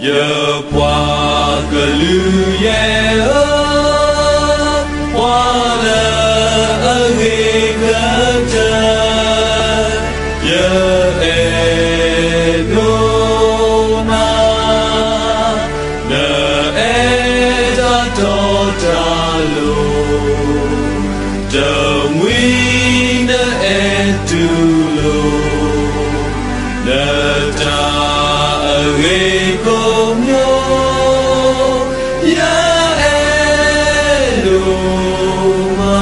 ယပှၤကလုာ်ယဲၢ်ဧၢ, ပှၤလၢအဂ့ၤကတၢၢ်, ယအဲၣ်ဒိးနၤ, နအဲၣ်တၢ်တီတၢ်လိၤ, တမှံၤနအဲၣ်တူၢ်လိာ် နတၢ်အဂ့ၤကိးမံၤ, ယအဲၣ်ဒိးမး.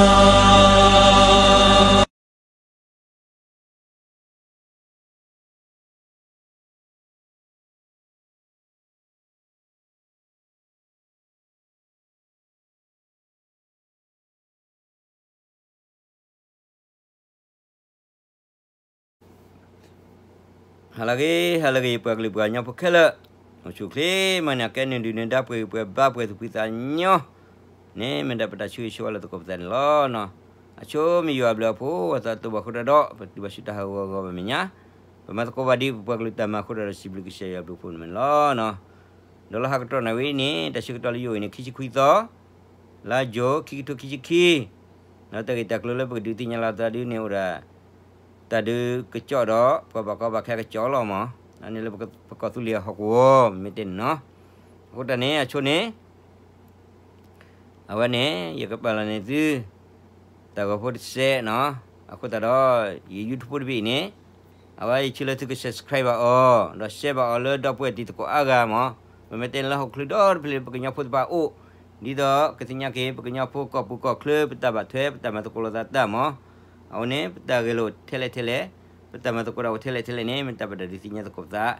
ဟါလၢအဂ့ၤ ဟါလၢအဂ့ၤ ပှၤကလုာ်ပှၤကညီဖိခဲလၢာ်, အိၣ်ဆူၣ်အိၣ်ချ့မးန့ၣ် အကဲနုာ်ဒုၣ်နုာ်ဒါ ပှဲၤဂံၢ်ပှဲၤဘါ ပှဲၤသူၣ်ဖှံသးညီန့ၣ် မ့ၢ်ဒၣ်ပတၢ်ဆိၣ်ဂ့ၤဆိၣ်ဝါလၢသကိးပသးန့ၣ်လီၤ. အဆိမ့ၢ်ယွၤအဘျုးအဖှိၣ် အသးတဘၣ်ဃိတၢ်ဒီး ပတုၤဘၣ်ဆူတၢ်ဟးဂီၤဂီၤဘၣ်မဲာ်ညါ, ပမၤသကိးဘၣ်ဒ်ပပှၤကလုာ်တၢ်မၤအဃိဒီး စံးဘျုးကစၢ်ယွၤအဘျုးအဖှိၣ်န့ၣ်လီၤ. ဒီးလၢဟါကတြီၢ်နၣ်ရံၣ်အံၤန့ၣ် တၢ်ဆၢကတီၢ်လၢယအိၣ်အံၤန့ၣ် ခံဆံခွံသီ လါယူၤ ခံကထိခံဆံခံ, ဒီးတၢ်ဂ့ၢ်တၢ်ကျိၤလၢပကဒုးသ့ၣ်ညါလီၤသးဒုန့ၣ်အိၣ်ဒၣ် တၢ်ဒုးကစီၣ်ဒီး ပှၤဘၣ်ကီဘၣ်ခဲကစီၣ်လီၤမး, အန့ၣ်လၢပကီၢ်သူလ့ၤအဟီၣ်ကဝီၤ မ့ၢ်တဲန့ၣ်နီၤ, အဃိတၢ်န့ၣ် အဆိန့ၣ် အဝဲန့ၣ် ယကပာ်လီၤန့ၢ်သု တၢ်ဂီၤဖိတစဲးနီၤ, အဃိသတးဒီး ယ YouTube တဘ့ၣ်အံၤန့ၣ် အဝဲယဆၢလၢသုက subscribe ဘၣ်အီၤ ဒီး share ဘၣ်အီၤလၢဒီပုၢ်ဝဲၢ်တံၤသကိးအါဂၤမး, ပမ့ၢ်တဲန့ၣ်လၢဟီၣ်ခိၣ်ချၢဒီတဖျၢၣ်လၢပကညီဖိသ့ၣ်တဖၣ်အအိၣ်, ဒ်သိးကသ့ၣ်ညါက့ၤ ပကညီဖိကီၢ်ပူၤကီၢ်ချၢ ပတၢ်ဘၣ်ထွဲ ပတၢ်မၤသကိးလိာ်သးတၢ်မး, အဝဲန့ၣ် ပတၢ်ဂဲၤလိာ်ထဲလဲၣ်ထဲလဲၣ်, ပတၢ်မၤသကိးတၢ်အိၣ်ထဲလဲၣ်ထဲလဲၣ်န့ၣ် မ့ၢ်တၢ်ပတၢ်ဒုးသ့ၣ်ညါသကိးပသး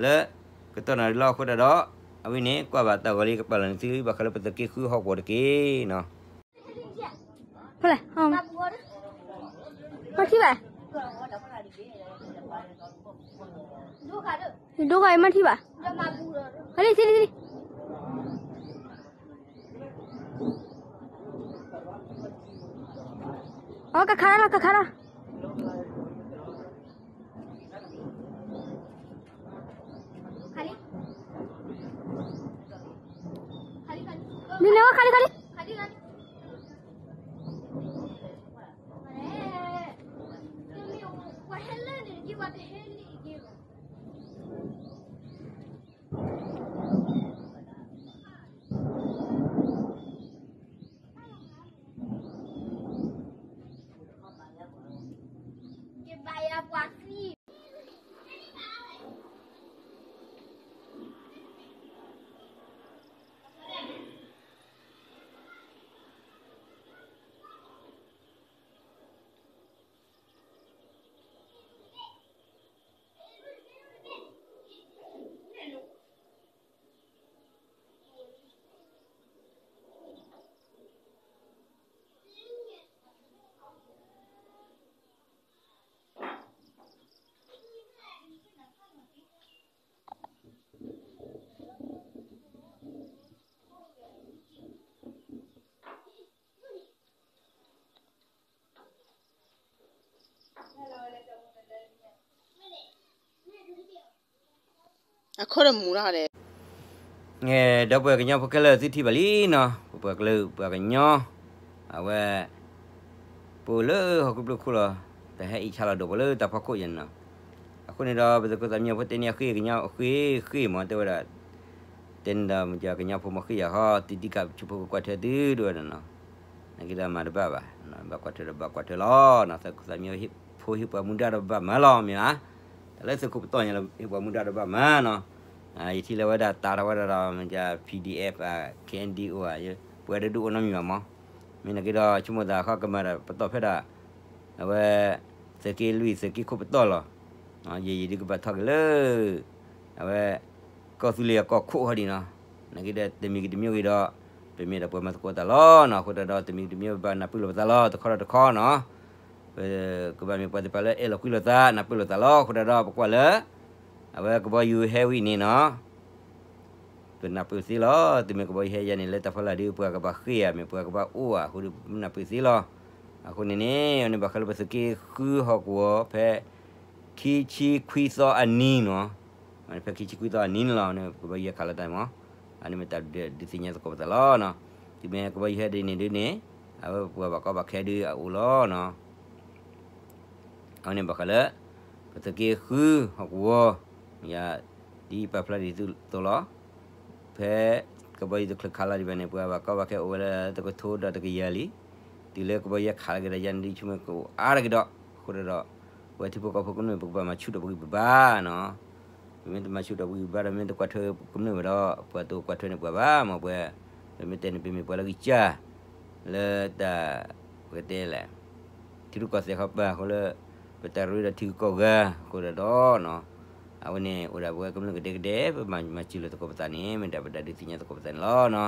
လၢကတီၢ်နၣ်ရံၣ်လီၤအဃိတၢ်ဒီး, အဝဲန့ၣ် ကွၢ်ဘၣ်တၢ်ဂီၤလံ ကပာ်လီၤန့ၢ်သု ဘၣ်ဃးလၢပသုးက့ဃုဟီၣ်ကဝီၤတက့ၢ်နီၤ. ဖဲလဲၣ်, မ့ၢ်ထံၣ်ဘၣ်, ယဒိဃာ်အံၤမ့ၢ်ထံၣ်ဘၣ်, ဟဲလံ သံလံ သံလံ, အဝဲကခါလီၤ ကခါလီၤ.အခိၣ်တမူထီၣ်ဒီး, ဒီပုၢ်ဝဲၢ်ကညီဖိခဲလၢာ် သုထံၣ်ဘၣ်လံနီၤ, ပပှၤကလုာ်ပှၤကညီ, အဝဲ ပအိၣ်လၢဟီၣ်ခိၣ်ဖျိခိၣ်လီၤ, တၢ်ဟဲအံၤဆါလီၤဒိၣ်ပှၤလၢတၢ်ဖီခိၣ်ယဲၢ်န့ၣ်နီၤ. အဃိန့ၣ်ဒီး ပသုးခိၣ်သးမံဖိတဲန့ၢ်အဃ့ကညီအဃ့ဃ့မး တဲဝဲဒၣ်, တဲန့ၣ်ဒီး မ့ၢ်ကညီဖိမ့ၢ်ဃ့ယၤဟီ တံၤဒံကးဆူဖိကကွၢ်ထွဲသုဒိၣ်ဝဲဒၣ်နီၤ. နာ်က့ဒီးမၤတဘၣ်ဘၣ်, ဘၣ်ကွၢ်ထွဲဒီးဘၣ်ကွၢ်ထွဲလီၤနီၤ, သုးခိၣ်သးမံဖိဟ့ၣ်ပှၤမူဒါဒီးဘၣ်မၤလီၤမ့ၢ်ဧါ, တၢ်လၢသုးခိၣ်ပတီၢ်ညါလၢဟ့ၣ်ပှၤမူဒါဒီးဘၣ်မၤနီၤ. ယထံၣ်လၢဝဲဒၣ်တၢ်ထီၣ်ဝဲဒၣ်ဒီး မ့ၢ်က PDF အ KNDO ဧါ, ပှၤဒုးဒုးအိၣ်နီတမံၤဘၣ်မး, မ့ၢ်နာ်က့ဒီး ဆိကမိၣ်သးဃီကမၤဒီးပတီၢ်ဖဲဒၣ် အဝဲ သုးက့လွံၢ်သုးက့ခိၣ်ပတီၢ်လီၤ. ယံာ်ယံာ်ဒုးကဘၣ်ထီၣ်က့ၤလၢ အဝဲ ကီၢ်သူလ့ၤအကီၢ်ခိၣ်ဟီဒ်နီၤ. နာ်က့ဒီးတမံၤဂ့ၤတမံၤဂ့ၤဒီး ပမ့ၢ်ဒၣ်ပှၤမၤသကိးတၢ်လီၤနီၤ. အဃိသတးဒီး တမံၤဂ့ၤတမံၤဂ့ၤ ပဘၣ်နၢ်ပၢၢ်လိာ်ပသးလီၤ တခီဒီးတခီနီၤ. ပကဘၣ်မ့ၢ်ပှၤသ့ၣ်တဖၣ်လၢ အဲၣ်လိာ်ကွံလိာ်သး နၢ်ပၢၢ်လိာ်သးလီၤ. အဃိသတးဒီး ပကွၢ်လၢ အဝဲကဘီယူၤဟဲဝံၤန့ၣ်နီၤ ပနၢ်ပၢၢ်သ့လီၤ. သုမ့ၢ်ကဘီယူၤဟဲယါန့ၣ် လၢတၢ်ဖီလာ်ဒုး ပှၤကဘၣ်ဃ့ဧါ မ့ၢ်ပှၤကဘၣ်အိၣ်ဧါ အဃိဒီး ပနၢ်ပၢၢ်သ့လီၤ. အဃိန့ၣ်န့ၣ် အန့ၣ်ဘၣ်ဃးလၢပသုးက့ဃုဟီၣ်ကဝီၤဖဲ ခံဆံခွံသီအနံၤနီၤ, ဖဲခံဆံခွံသီအနံၤန့ၣ်လီၤန့ၣ် ကဘီယူၤဟဲခးလီၤတၢ်န့ၣ်မး, အန့ၣ်မ့ၢ်တၢ်ဒုးသ့ၣ်ညါသကိးပသးလီၤနီၤ. တုၤမ့ၢ်ကဘီယူၤဟဲဒ်န့ၣ်ဒ်န့ၣ် အဝဲပှၤဘၣ်ကီဘၣ်ခဲဒုးအအိၣ်လီၤနီၤ. အဝဲန့ၣ်ဘၣ်ဃးလၢ ပသုးက့ဃုဟီၣ်ကဝီၤ ယၤ ဒ်ပာ်ဖျါဒ်သိးလီၤ. ဖဲကဘီယူၤတချုးခးလီၤဒံးဘၣ်န့ၣ် ပှၤဘၣ်ကီဘၣ်ခဲအိၣ်ဝဲလၢတကထိဒီးတကယၤလံ. တုၤလၢကဘီယူၤခးလီၤက့ၤဒီးယၤန့ၣ် ဒ်ဆိကမိၣ်ကအိၣ်အါတက့ၢ်ဒီး အဃိဒီး ပဝဲထံဖိကီၢ်ဖိကမျၢၢ် ပကဘၣ်မၤဆူၣ်ထီၣ်ပဂံၢ်ပဘါနီၤ. ပမ့ၢ်တမၤဆူၣ်ထီၣ်ပဂံၢ်ပဘါဒီး မ့ၢ်တကွၢ်ထွဲကမျၢၢ်ဘၣ်ဒီး ပှၤတကွၢ်ထွဲန့ၣ်ပှၤဘၣ်မး ပှၤ ပမ့ၢ်တဲန့ၣ် ပမ့ၢ်ပှၤလၢအဂံၢ်စၢ် လၢတၢ် ပကတဲလဲၣ် ထံရူၢ်ကီၢ်သဲးဃီပၤအဃိလၢ ပတၢ်ရ့ဒီးထံဂုၤကီၢ်ဂၤအဃိဒီးနီၤ, အဝဲန့ၣ်အိၣ်ဒၣ်ပဝဲကမျၢၢ်ကဒဲကဒဲ ပမၤစၢၤလီၤသကိးပသးန့ၣ် မ့ၢ်ဒၣ်ပတၢ်ဒုးသ့ၣ်ညါသကိးပသးန့ၣ်လီၤနီ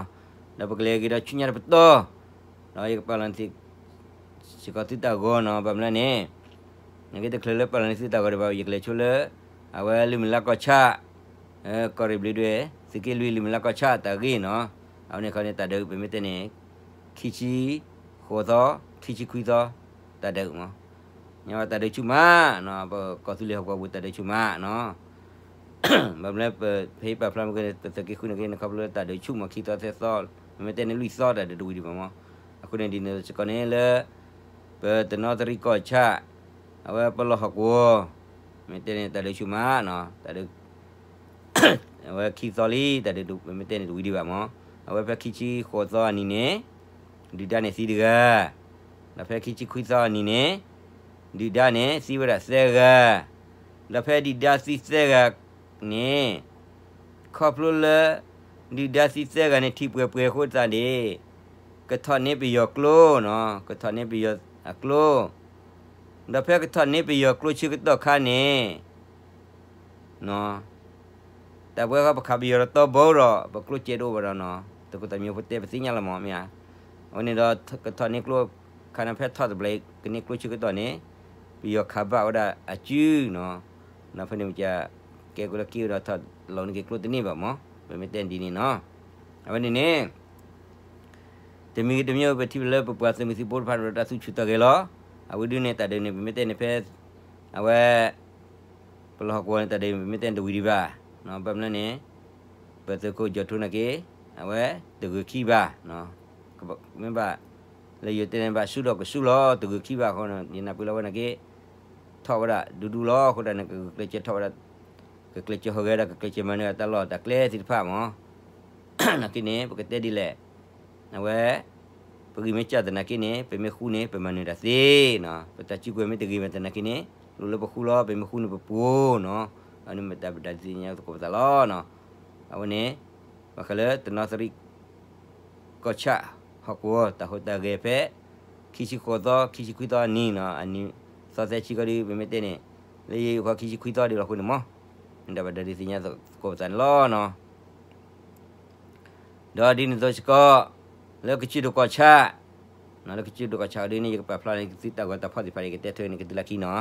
ၤ. ဒီးပကလဲၤက့ၤဒီးဆူညါတပတီၢ် ဒီးယကပာ်လီၤန့ၢ် စ့ၢ်ကီးသုတၢ်ဂီၤနီၤ ဘၣ်မနုၤလဲၣ်န့ၣ် နက့တချုးလၢပာ်လီၤန့ၢ်သုတၢ်ဂီၤဒံးဘၣ် ယကလဲၤဆိလၢ အဝဲလုၢ်မုၢ်လါကီၢ်ဆၣ် ကီၢ်ရ့ၣ်ဘျ့းဒွဲၣ် သုးက့လွံၢ်လုၢ်မုၢ်လါကီၢ်ဆၣ်တၢ်ဂ့ၢ်နီၤ. အဝဲန့ၣ်ခီန့ၣ် တၢ်ဒုးပမ့ၢ်တဲန့ၣ် ခံဆံဃိးသီ ခံဆံခွံသီ တၢ်ဒုးမး ညီတၢ်ဒုးဆူၣ်မးနီၤ ပကီၢ်သူလ့ၤဟီၣ်ကဝီၤပူၤတၢ်ဒုးဆူၣ်မးနီၤ. ဘၣ်မနုၤလၢပဖဲအံၤပာ်ဖျါမ့ၢ်ဂ့ၤန့ၣ် ပသုးက့ဃုန့ၣ်ဂ့ၤန့ၣ် ခီဖျိလၢတၢ်ဒုးဆူၣ်မး ခံသီသၢသီ မ့မ့ၢ်တဲန့ၣ်လွံၢ်သီတၢ်ဒုးတဝံၤဒံးဘၣ်မး. အဃိန့ၣ်ဒ်န့ၣ်စ့ၢ်ကီးန့ၣ်လၢ ပတနီသရံၣ်ကီၢ်ဆၣ် အဝဲပလီၢ်ဟီၣ်ကဝီၤ မ့ၢ်တဲန့ၣ် တၢ်ဒုးဆူၣ်မးနီၤ တၢ်ဒုး အဝဲခံသီလံ တၢ်ဒုးမ့ၢ်တဲန့ၣ်တဝံၤဒံးဘၣ်မး. အဝဲဖဲခံဆံဃိးသီအနံၤန့ၣ် ဒုၣ်ဒါန့ၣ်သံတဂၤ, ဒီးဖဲခံဆံခွံသီအနံၤန့ၣ် ဒုၣ်ဒါန့ၣ်သံဝဲဒၣ်သၢဂၤ, ဒီးဖဲဒုၣ်ဒါသံသၢဂၤန့ၣ် ခီဖျိလၢ ဒုၣ်ဒါသံသၢဂၤန့ၣ် ထံၣ်ပှဲၤပှဲၤအဃိသတးန့ၣ် ကထီၣ်န့ၢ်ပယီၤကျိနီၤ ကထီၣ်န့ၢ်ပယီၤအကျိ, ဒီးဖဲကထီၣ်န့ၢ်ပယီၤကျိဆၢကတီၢ်ခါန့ၣ် တၢ်ပဝဲဃီပခးပယီၤဒီးတီဘိဒီး ပကျိစဲးတအိၣ်ဘၣ်ဒီးနီၤ သုးခိၣ်သၣ်မံဖိတဲပသ့ၣ်ညါလီၤမးမ့ၢ်ဧါ. အဝဲန့ၣ်ဒီး ကထီၣ်န့ၢ်ကျိခါန့ၣ် ဖဲထီၣ်တဘျီ ကန့ၢ်ကျိဆၢကတီၢ်န့ၣ် ပယီၤခးဘၣ်ဝဲဒၣ်အစုနီၤ. ဒီးဖဲန့ၣ်မ့ၢ်က ကဲကလၢက့ၤဝဲဒီးထီၣ်လီၤန့ၢ်က့ၤကျိတန့ၢ်ဘၣ်မး ပမ့ၢ်တဲဒ်န့ၣ်နီၤ. အဝဲန့ၣ်န့ၣ် တမံၤဂ့ၤတမံၤ ပထံၣ်လၢပပှၤသုးမုၢ်သံၣ်ဘိတဖၣ်န့ၣ်ဒီးတၢ်သူၣ်ဆူၣ်သးဂဲၤလီၤ. အဝဲဒုးန့ၣ်တၢ်ဒုးန့ၣ် ပမ့ၢ်တဲန့ၣ်ဖဲ အဝဲ ပလီၢ်ဟီၣ်ကဝီၤန့ၣ် တၢ်ဒုးန့ၣ် ပမ့ၢ်တဲန့ၣ်တဝံၤဒံးဘၣ်. ဘၣ်မနုၤလဲၣ်န့ၣ် ပသုးခိၣ်ကၠီၣ်ထူန့ၣ်က့ အဝဲတဂုာ်ခံဘၣ်. မ့ၢ်ဘၣ် လၢယတဲန့ၣ်ဘၣ်ဆူၣ်ဒီးကဆူၣ်လီၤ တဂုာ်ခံဘၣ်အဃိန့ၣ် ယနၢ်ပၢၢ်လီၤဝဲန့ၣ်က့ ထီၣ်ဝဲဒၣ်ဒူဒူလီၤ. အဃိသတးန့ၣ် ကကျဲးစၢးထီၣ်ဝဲဒၣ် ကကျဲးစၢးဟူးဂဲၤဒီး ကကျဲးစၢးမၤနၢၤတၢ်လီၢ်တၢ်ကျဲသ့ၣ်တဖၣ်မး နာ်က့န့ၣ် ပကတဲဒ်လဲၣ်, အဝဲ ပဂံၢ်မ့ၢ်စၢ်သနာ်က့န့ၣ် ပမ့ၢ်ဃူန့ၣ် ပမၤနၢၤတၢ်သ့နီၤ. ပတၢ်စုကဝဲၤမ့ၢ်တဂ့ၤဘၣ်သနာ်က့န့ၣ် လိၣ်လၢပဃူလီၤ ပမ့ၢ်ဃူန့ၣ်ပပှိၤနီၤ. အန့ၣ်မ့ၢ်တၢ်ဘၣ်ဒၣ်သ့ၣ်ညါသကိးပသးလီၤနီၤ. အဝဲန့ၣ် ဘၣ်ဃးလၢတနီသရံၣ် ကီၢ်ဆၣ် ဟီၣ်ကဝီၤ တၢ်ဟူးတၢ်ဂဲၤဖဲ ခံဆံဃိးသီ ခံဆံခွံသီအနံၤနီၤ အနံၤသီသၢဆံကီးဒုး ပမ့ၢ်တဲန့ၣ် လၢယဲယိၤခီခံဆံခွံသီဒံးလီၤအဃိန့ၣ်မး မ့ၢ်တၢ်ဘၣ်ဒၣ်ဒုးသ့ၣ်ညါသကိးပသးန့ၣ်လီၤနီၤ. ဒီးဒ်န့ၣ်အသိးစ့ၢ်ကီး လၢကစၢၢ်ဒိၣ်ကီၢ်ဆၣ် လၢကစၢၢ်ဒိၣ်ကီၢ်ဆၣ်ဒ်န့ၣ် ယကပာ်ဖျါန့ၣ် သုတၢ်ဂီၤတၢ်ဖီၣ်သ့ၣ်တဖၣ်န့ၣ် ယကတဲထွဲန့ၣ် ကဒုးလၢခံနီၤ.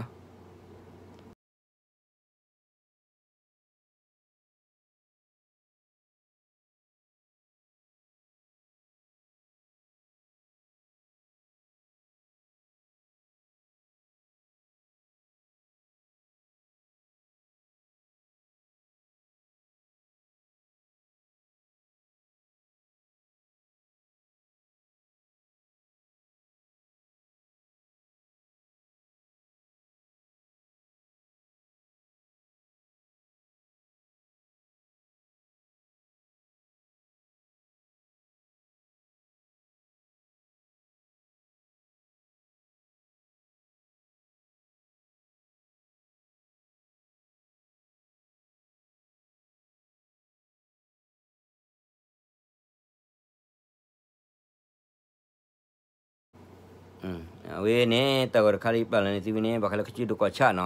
အဝဲန့ၣ် တၢ်ဂီၤတခါလၢယပာ်လီၤန့ၢ်သုဝဲန့ၣ် ဘၣ်ဃးလၢကစၢၢ်ဒိၣ်ကီၢ်ဆၣ်နီၤ.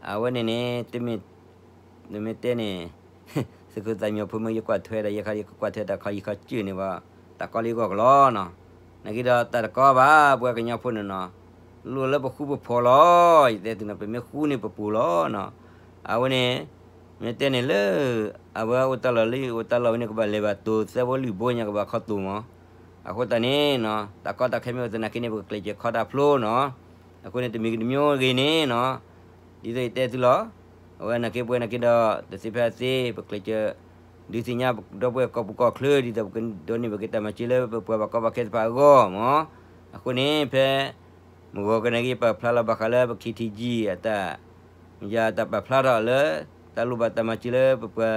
အဝဲန့ၣ်န့ၣ် တမ့ၢ် နမ့ၢ်တဲန့ၣ် သုးခိၣ်သၣ်မံဖိမ့ၢ်ယကွၢ်ထွဲဒီး ယဲခါယကကွၢ်ထွဲတၢ်ခီယံၤခီစၢၢ်န့ၣ်ဘၣ် တၢ်ကီလၢယဂီၢ်ကလီနီၤ. နာ်က့ဒီးတၢ်တကီဘၣ် ပှၤကညီဖိန့ၣ်နီၤ လိၣ်လၢပဃူပဖိးလီၤ. ယတဲသုနီၤ ပမ့ၢ်ဃူန့ၣ်ပပှိၤလီၤနီၤ. အဝဲန့ၣ် မ့ၢ်တဲန့ၣ်လၢ အဝဲအိၣ်တၢ်လီၢ်လံ အိၣ်တၢ်လီၢ်ဝဲန့ၣ် ကဘၣ်လဲၤဘၣ်တိၤသၢဘိလွံၢ်ဘိညါ ကဘၣ်ခီတိၤမး. အဃိသတးန့ၣ်နီၤ တၢ်ကီတၢ်ခဲမ့ၢ်အိၣ်သနာ်က့န့ၣ် ပကကျဲးစၢးခီတၢ်ဖျိနီၤ. အဃိန့ၣ် တမံၤဂ့ၤတမံၤဂ့ၤန့ၣ်နီၤ ဒ်သိးယတဲသုလီၤ. အဝဲနာ်က့ပဝဲနာ်က့ဒီး တသ့ဖဲသ့ ပကျဲးစၢး ဒုးသ့ၣ်ညါဒီပုၢ်ဝဲၢ်ကီၢ်ပူၤကီၢ်ချၢ ဒ်သိးပကဒိးန့ၢ်ဘၣ်က့ၤတၢ်မၤစၢၤလၢပပှၤဘၣ်ကီဘၣ်ခဲတဖၣ်အဂီၢ်မး. အဃိန့ၣ် ဖဲ မုၢ်ဂီၤကနံၤက့ၤ ပာ်ဖျါလီၤဘၣ်ဃးလၢပ ခ့ထံကံ အတၢ် မ့ၢ်ယတၢ်ပာ်ဖျါထီၣ်လၢ တၢ်လိၣ်ဘၣ်တၢ်မၤစၢၤလၢပပှၤ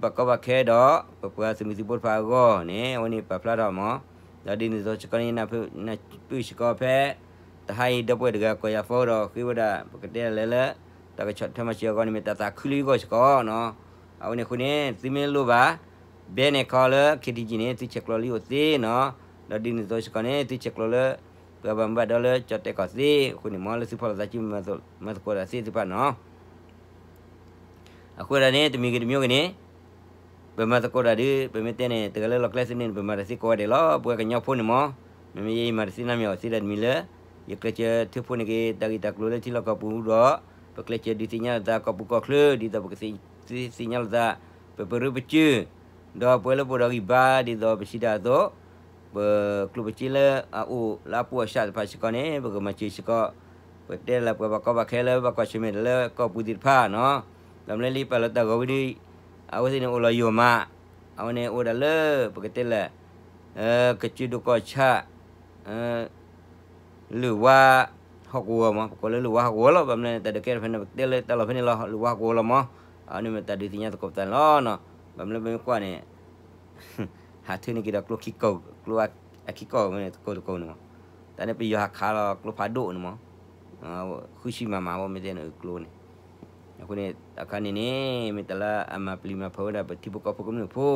ဘၣ်ကီဘၣ်ခဲဒီး ပပှၤသုးမုၢ်သံၣ်ဘိတဖၣ်အဂီၢ်န့ၣ် အဝဲန့ၣ်ပာ်ဖျါထီၣ်မး. ဒီးဒ်န့ၣ်အသိးစ့ၢ်ကီးန့ၣ် နၢ်ပၢၢ်စ့ၢ်ကီးဖဲ တဟါအံၤ ဒီပုၢ်ဝဲၢ်တဂၤကိးယၤဖီဒီး ဃ့ဝဲဒၣ် ပကတဲလဲၣ်လၢ တၢ်ကဆီၣ်ထွဲမၤစၢၤအဂီၢ်န့ၣ် မ့ၢ်တၢ်သးခုလၢယဂီၢ်စ့ၢ်ကီးနီၤ. အဝဲန့ၣ်အဃိန့ၣ် သုမ့ၢ်လိၣ်ဘၣ် ဘဲန့ၣ်ခီလၢ ခ့ထံကံ န့ၣ် သုဆဲးကျိးလၢယအိၣ်သ့နီၤ. ဒီးဒ်န့ၣ်အသိးစ့ၢ်ကီးန့ၣ် သုဆဲးကျိးလၢ ပှၤဘၣ်မူဘၣ်ဒါလၢကၠီၣ်တဲၣ်ကီၢ်သ့အဃိန့ၣ် မ်လၢသုဖီၣ်လိာ်သးစု မၤသကိးတၢ်သ့သ့ၣ်တဖၣ်နီၤ. အဃိဒၣ်န့ၣ် တမံၤဂ့ၤတမံၤဂ့ၤန့ၣ် ပမၤသကိးတၢ်ဒီး ပမ့ၢ်တဲန့ၣ် တဂၤလၢလီၢ်ကျဲသ့န့ၣ် ပမၤတၢ်သ့ကိးဂၤဒဲးလီၤ. ပဝဲကညီဖိန့ၣ်မး မ့မ့ၢ်ယဲယမၤတသ့နီတမံၤအီၤသ့ဒၣ်တမံၤလၢ ယကျဲးစၢးထၢဖှိၣ်န့ၢ်က့ၤ တၢ်ဂ့ၢ်တၢ်ကျိၤလၢထံလီၢ်ကီၢ်ပူၤဒီး ပကျဲးစၢးဒုးသ့ၣ်ညါလိာ်သးကီၢ်ပူၤကီၢ်ချၢ ဒ်သိးပကသ့ၣ်ညါလိာ်သး ပပရၢပစၢၢ် ဒီးပဝဲလၢပအိၣ်ဒီးဂံၢ်ဘါ ဒ်သိးပစံးတၢ်အသိး ပကျိၣ်ပစ့လၢအအိၣ်လၢအပူၤအစးတဖၣ်စ့ၢ်ကီးန့ၣ် ပကမၤစၢၤစ့ၢ်ကီး ပတဲလၢပှၤဘၣ်ကီဘၣ်ခဲလၢဘၣ်ကွၢ်ဆၢၣ်မဲာ်တၢ်လၢကီၢ်ပူၤသ့ၣ်တဖၣ်နီၤ. ဒီးမ့ၢ်လၢလံပာ်လီၤတၢ်ဂီၤဝံၤဒီး အဝဲသ့ၣ်န့ၣ်အိၣ်လီၤယိာ်မး အဝဲန့ၣ်အိၣ်ဒၣ်လၢ ပကတဲလၢ ကစၢၢ်ဒိၣ်ကီၢ်ဆၣ် လၢၢ်ဝါဟီၣ်ကဝီၤမး ပကိးလၢလၢၢ်ဝါဟီၣ်ကဝီၤလီၤ. ဘၣ်မနုၤလဲၣ်န့ၣ် တၢ်ဒုးကဲထီၣ်ဖဲန့ၣ် ပကတဲလၢတၢ်လီၢ်ဖဲန့ၣ်လီၤ လၢၢ်ဝါဟီၣ်ကဝီၤလီၤမး. အဝဲန့ၣ်မ့ၢ်တၢ်ဒုးသ့ၣ်ညါသကိးပသးန့ၣ်လီၤနီၤ. ဘၣ်မနုၤလဲၣ်ပမ့ၢ်ကွၢ်န့ၣ် ဟးထၢန့ၢ်က့ၤဒီးကျိခံကီၢ် ကျိအခံကီၢ်ဝဲန့ၣ် တကိးတကိးန့ၣ်မး. တၢ်န့ၣ်ပယီၤဟးခးလီၤကျိဖးဒိၣ်န့ၣ်မး ဃုဆံမးမးဝဲမ့ၢ်တဲန့ၣ်ကျိန့ၣ်. အဃိန့ၣ် အခါန့ၣ်န့ၣ် မ့ၢ်တၢ်လၢအမၤပျံၤမၤဖုးဝဲဒၣ်ပထံဖိကီၢ်ဖိကမျၢၢ်ဖိ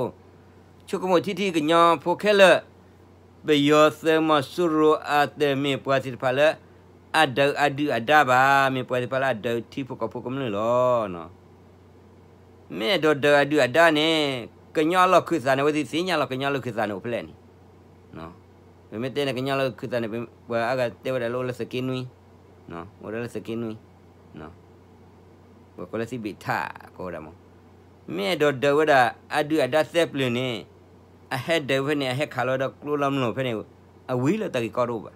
ဆိကမိၣ်ထံထံကညီဖိခဲလၢာ် ပယီၤသုးမီၤစိရိၤအတမ့ၢ်ပှၤသ့ၣ်တဖၣ်လၢ အဒုးအဒုၣ်အဒါဘၣ်, မ့ၢ်ပှၤသ့ၣ်တဖၣ်လၢအဒုးထံဖိကီၢ်ဖိကမျၢၢ်လီၤ. မ့ၢ်အဲၣ်ဒိးဒုးအဒုၣ်အဒါန့ၣ် ကညီလီၢ်ခၢၣ်သးန့ၣ် အဝဲသ့ၣ်သ့ၣ်ညါလီၤ ကညီလီၢ်ခၢၣ်သးန့ၣ်အိၣ်ဖဲလဲၣ်န့ၣ်. ပမ့ၢ်တဲန့ၣ် ကညီလီၢ်ခၢၣ်သးန့ၣ် ပှၤအါဂၤတဲဝဲဒၣ်လၢအိၣ်လၢသုးက့နွံ, အိၣ်ဒၣ်လၢသုးက့နွံ, ပှၤကိးလၢသံဘ့ၣ်ထၣ်ကိးဝဲဒၣ်မး. မ့ၢ်အဲၣ်ဒိးဒုးဝဲဒၣ် အဒုၣ်အဒါသၢပျၢၤန့ၣ် အဟဲဒုးဖဲန့ၣ် အဟဲခးလီၤဒီးကျိလီၤမျိာ်ဖဲန့ၣ် အဝံၤလီၤတၢ်ဂ့ၢ်ကီတအိၣ်ဘၣ်.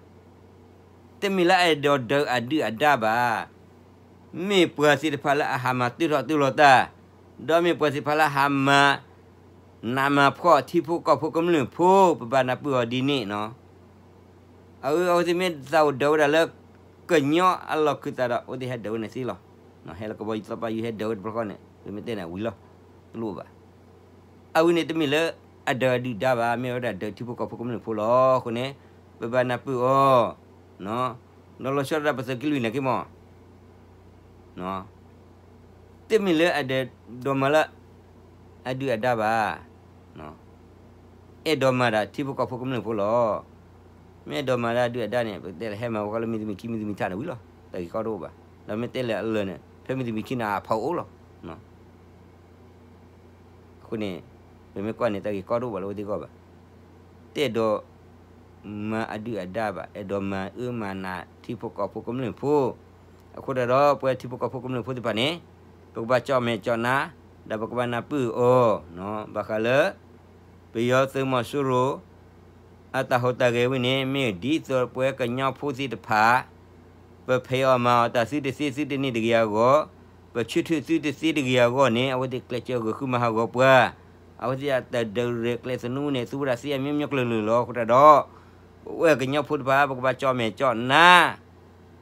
တမ့ၢ်လၢအဲၣ်ဒိးဒုးအဒုၣ်အဒါဘၣ်. မ့ၢ်ပှၤသ့ၣ်တဖၣ်လၢအဟးမၤတၢထီၣ်တၢလီၤတၢ်, ဒီးမ့ၢ်ပှၤသ့ၣ်တဖၣ်လၢအဟးမၤ နးမၤဖှီၣ်ထံဖိကီၢ်ဖိကမျၢၢ်ဖိ ပဘၣ်နၢ်ပၢၢ်အီၤဒ်န့ၣ်နီၤ. အဝဲသ့ၣ်မ့ၢ်သးအိၣ်ဒုးဝဲဒၣ်လၢ ကညီအလီၢ်ခၢၣ်သးဒီး အဝဲသ့ၣ်ဟဲဒုးဝဲန့ၣ်သ့လီၤ. ဟဲလီၤကဘီယူၤသီပာ်ယူၤဟဲဒုးဝဲတဘျီဃီန့ၣ် ပမ့ၢ်တဲန့ၣ်ဝံၤလီၤ, တလိၣ်ဘၣ်. အဝဲန့ၣ်တမ့ၢ်လၢ အဒုးအဒုၣ်ဒါဘၣ်, မ့ၢ်ဝဲဒၣ်ဒုးထံဖိကီၢ်ဖိကမျၢၢ်ဖိလီၤ. အဃိန့ၣ် ပဘၣ်နၢ်ပၢၢ်အီၤ ဒီးလီၤဆီဒၣ်တၢ်ပသုးက့လွံၢ်န့ၣ်က့မး တမ့ၢ်လၢအဒုးဒိးမၤလၢ အဒုၣ်အဒါဘၣ်. အဲၣ်ဒိးမၤဒၣ်ထံဖိကီၢ်ဖိကမျၢၢ်ဖိလီၤ. မ့ၢ်အဲၣ်ဒိးမၤဒၣ်အဒုၣ်အဒါန့ၣ် ပတဲလၢဟဲမၤဝဲဃီလၢမံၤတမံၤခံမံၤတမံၤထၣ်န့ၣ်ဝံၤလီၤ, တၢ်ဂ့ၢ်ကီတအိၣ်ဘၣ်. ဒီးမ့ၢ်တဲလၢအလၢာ်န့ၣ် ဖဲမံၤတမံၤခံန့ၣ်အဖီအိၣ်လီၤ. အဃိန့ၣ် ပမ့ၢ်ကွၢ်န့ၣ် တၢ်ဂ့ၢ်ကီတအိၣ်ဘၣ်လၢအဝဲသ့ၣ်အဂီၢ်ဘၣ်. တအဲၣ်ဒိး မၤအဒုၣ်အဒါဘၣ်, အဲၣ်ဒိးမၤအၢမၤနးထံဖိကီၢ်ဖိကမျၢၢ်ဖိ. အဃိသတးဒီး ပဝဲထံဖိကီၢ်ဖိကမျၢၢ်ဖိသ့ၣ်တဖၣ်န့ၣ် ပကဘၣ်ကၠီၣ်မဲာ်ကၠီၣ်နါ ဒီးပကဘၣ်နၢ်ပၢၢ်အီၤ ဘၣ်ဃးလၢ ပယီၤသုးမီၤစိရိၤ အတၢ်ဟူးတၢ်ဂဲၤဝဲန့ၣ် မ့ၢ်ဒ်သိးပဝဲကညီဖိသ့ၣ်တဖၣ် ပဖံးအီၣ်မၤအီၣ်တၢ်သုတသ့သုတန့ၢ်တဂ့ၤအဂီၢ်, ပဆၢထၢၣ်သုတသ့တဂ့ၤအဂီၢ်န့ၣ် အဝဲသ့ၣ်ကျဲးစၢးဂီၤဃုမၤဟးဂီၤပှၤ, အဝဲသ့ၣ်အတၢ်ဒုးရဲၣ်ကျဲၤသနူန့ၣ် သူဝဲဒၣ်သ့အမျိုးမျိုးကျၢၤလၢာ်လီၤ. အဃိသတးဒီး ပဝဲကညီဖိတဖၣ် ပကဘၣ်ကၠီၣ်မဲာ်ကၠီၣ်နါ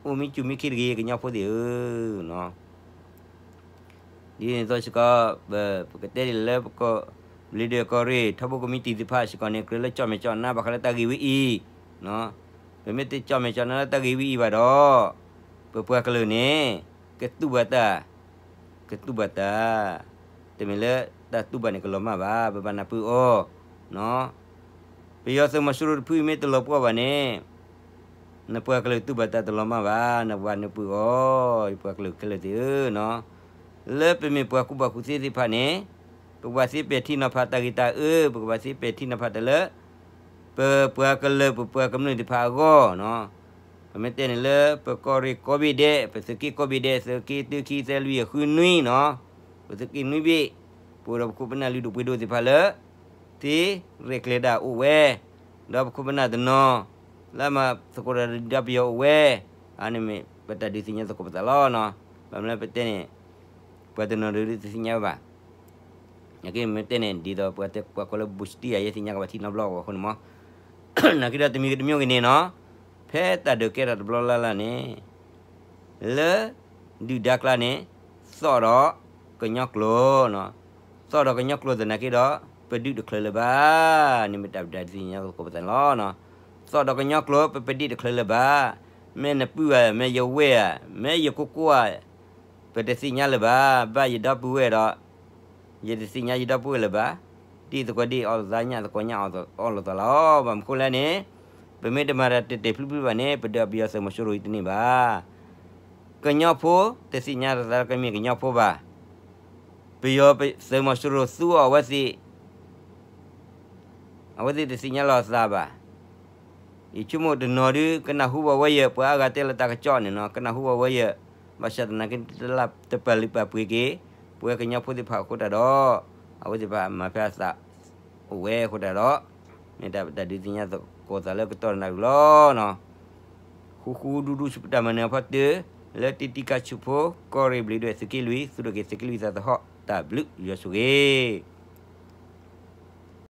အိၣ်မံစူၤမံခ့တဂ့ၤ ကညီဖိသ့ၣ်ဧၢ ဒ်န့ၣ်အသိးစ့ၢ်ကီး ပကတဲဒ်လဲၣ်လၢပကီၢ် ဘျ့ဒွဲၣ်ကီၢ်ရ့ၣ် ထီဘိကမံးတံာ်သ့ၣ်တဖၣ်စ့ၢ်ကီးန့ၣ် ကြၢးလၢကၠီၣ်မဲာ်ကၠီၣ်နါဘၣ်ဃးလၢတၢ်ဂ့ၢ်ဝဲအံၤ, ပမ့ၢ်တကၠီၣ်မဲာ်ကၠီၣ်နါလၢတၢ်ဂ့ၢ်ဝဲအံၤဘၣ်ဒီး ပပှၤကလုာ်န့ၣ် ကတူၢ်ဘၣ်တၢ် ကတူၢ်ဘၣ်တၢ်, တမ့ၢ်လၢတၢ်တူၢ်ဘၣ်န့ၣ်ကလီၤမၢ်ဘၣ်, ပဘၣ်နၢ်ပၢၢ်အီၤ, ပယီၤသုးမီၤစိရိၤတဖုမ့ၢ်တလီၤပှီၢ်ဘၣ်န့ၣ် နပှၤကလုာ်တူၢ်ဘၣ်တၢ်တလီၤမၢ်ဘၣ်, နဘၣ်နၢ်ပၢၢ်အီၤ, ယပှၤကလုာ်ခဲလၢာ်သ့ၣ်ဧၢ, လၢပမ့ၢ်ပှၤကူၣ်ဘၣ်ကူၣ်သ့သ့ၣ်တဖၣ်န့ၣ် ပကဘၣ်သ့ပဲာ်ထံနီၤဖးတၢ်ဂ့ၤတၢ်အၢ, ပကဘၣ်သ့ပဲာ်ထံနီၤဖးတၢ်လၢ ပပှၤကလုာ် ပပှၤကမျၢၢ်သ့ၣ်တဖၣ်အဂီၢ်နီၤ, ပမ့ၢ်တဲန့ၣ်လၢပကီၢ်ရ့ၣ်ကိးဘ့ၣ်ဒဲး, ပသုးက့ကိးဘ့ၣ်ဒဲး, သုးက့တၢခံသၢလွံၢ်ဃုနွံနီၤ, ပသုးက့နွံဘ့ၣ်, ပအိၣ်ဒီးပခိၣ်ပနၢ်လုၢ်ဒိၣ်ပှ့ၤဒိၣ်သ့ၣ်တဖၣ်လၢ သ့ရဲၣ်ကျဲၤဒၣ်အိၣ်ဝဲ, ဒီးပခိၣ်ပနၢ်တနီၤ လၢအမၤသကိးတၢ်ဒီးပယီၤအိၣ်ဝဲ, အန့ၣ်မ့ၢ်ပတၢ်ဒုးသ့ၣ်ညါသကိးပသးလီၤနီၤ, ဘၣ်မနုၤပတဲန့ၣ် ပှၤတနီၤဒုးတသ့ၣ်ညါဝဲဘၣ်. နာ်က့မ့ၢ်တဲန့ၣ် ဒ်သိးပှၤတဲပှၤကိးလၢ ဘူၣ်စတံ ယဲသ့ၣ်ညါကဘၣ်ထံနီတဘျီအဃိန့ၣ်မး, နာ်က့ဒီးတမံၤဂ့ၤတမံၤဂ့ၤန့ၣ်နီၤ, ဖဲတၢ်ဒုးကဲထီၣ်တဘျီလၢ်လၢ်န့ၣ် လၢ ဒုၣ်ဒါကျါန့ၣ် သီၣ်ဒီးကညီကျိာ်နီၤ, သီၣ်ဒီးကညီကျိာ်သနာ်က့ဒီး ပဒုးတချုးလၢၤဘၣ်, န့ၣ်မ့ၢ်တၢ်ပဒုးသ့ၣ်ညါသကိးပသးန့ၣ်လီၤ. သီၣ်ဒီးကညီကျိာ် ပပဒုးတချုးလၢၤဘၣ်, မ့ၢ်နပုၢ်ဧါ မ့ၢ်ယဝဲၢ်ဧါ, မ့ၢ်ယကိကိၢ်ဧါ, ပတသ့ၣ်ညါလၢၤဘၣ်, ဘၣ်ယဒီပုၢ်ဝဲၢ်ဒီး ယတသ့ၣ်ညါယဒီပုၢ်ဝဲၢ်လၢၤဘၣ်, ဒ်သကိးဒ်အီၣ်လိာ်သးညၣ်သကိးညၣ်အီၣ်လိာ်သးလီၤ. ဘၣ်မနုၤဃိလဲၣ်န့ၣ်, ပမ့ၢ်တမၤတၢ်တဲာ်တဲာ်ဖျုးဖျုးဘၣ်န့ၣ် ပဒုးအီၣ်ပယီၤသုးမီၤစိရိၤအံၤတန့ၢ်ဘၣ်. ကညီဖိ တသ့ၣ်ညါတသးလၢကမ့ၢ်ကညီဖိဘၣ်. ပယီၤသုးမီၤစိရိၤသူအီၤအဝဲသ့ၣ် အဝဲသ့ၣ်တသ့ၣ်ညါလီၤအသးဘၣ်. ယဆိကမိၣ်တနီၤဒုး ကနၢ်ဟူဘၣ်ဝဲယဲၢ် ပှၤအါဂၤတဲလီၤတၢ်ကစီၣ်န့ၣ်နီၤ ကနၢ်ဟူဘၣ်ဝဲယဲၢ်, ဘၣ်ဆၣ်သနာ်က့ တလၢတပာ်လုၢ်ပာ်ပှ့ၤက့ၤ ပဝဲကညီဖိသ့ၣ်တဖၣ်အဃိတၢ်ဒီး အဝဲသ့ၣ်တဖၣ်မၤဖဲအသးအိၣ်ဝဲအဃိတၢ်ဒီး မ့ၢ်တၢ်ပတၢ်ဒုးသ့ၣ်ညါသကိးသးလၢကတီၢ်နၣ်ရံၣ်လီၤ. ဃူဃူဒူဒူဆူပတၢ်မၤနၢၤအဖီတၢၢ် လၢတံတံကါဆူးဖိ ကီၢ်ရ့ၣ်ဘျုးဒွဲၣ်သုးက့လွံၢ် သူၣ်ဒိၣ်က့ၤသုးက့လွံၢ်သးသဟီၣ် တၢ်ဘျုးယွၤဆိၣ်ဂ့ၤ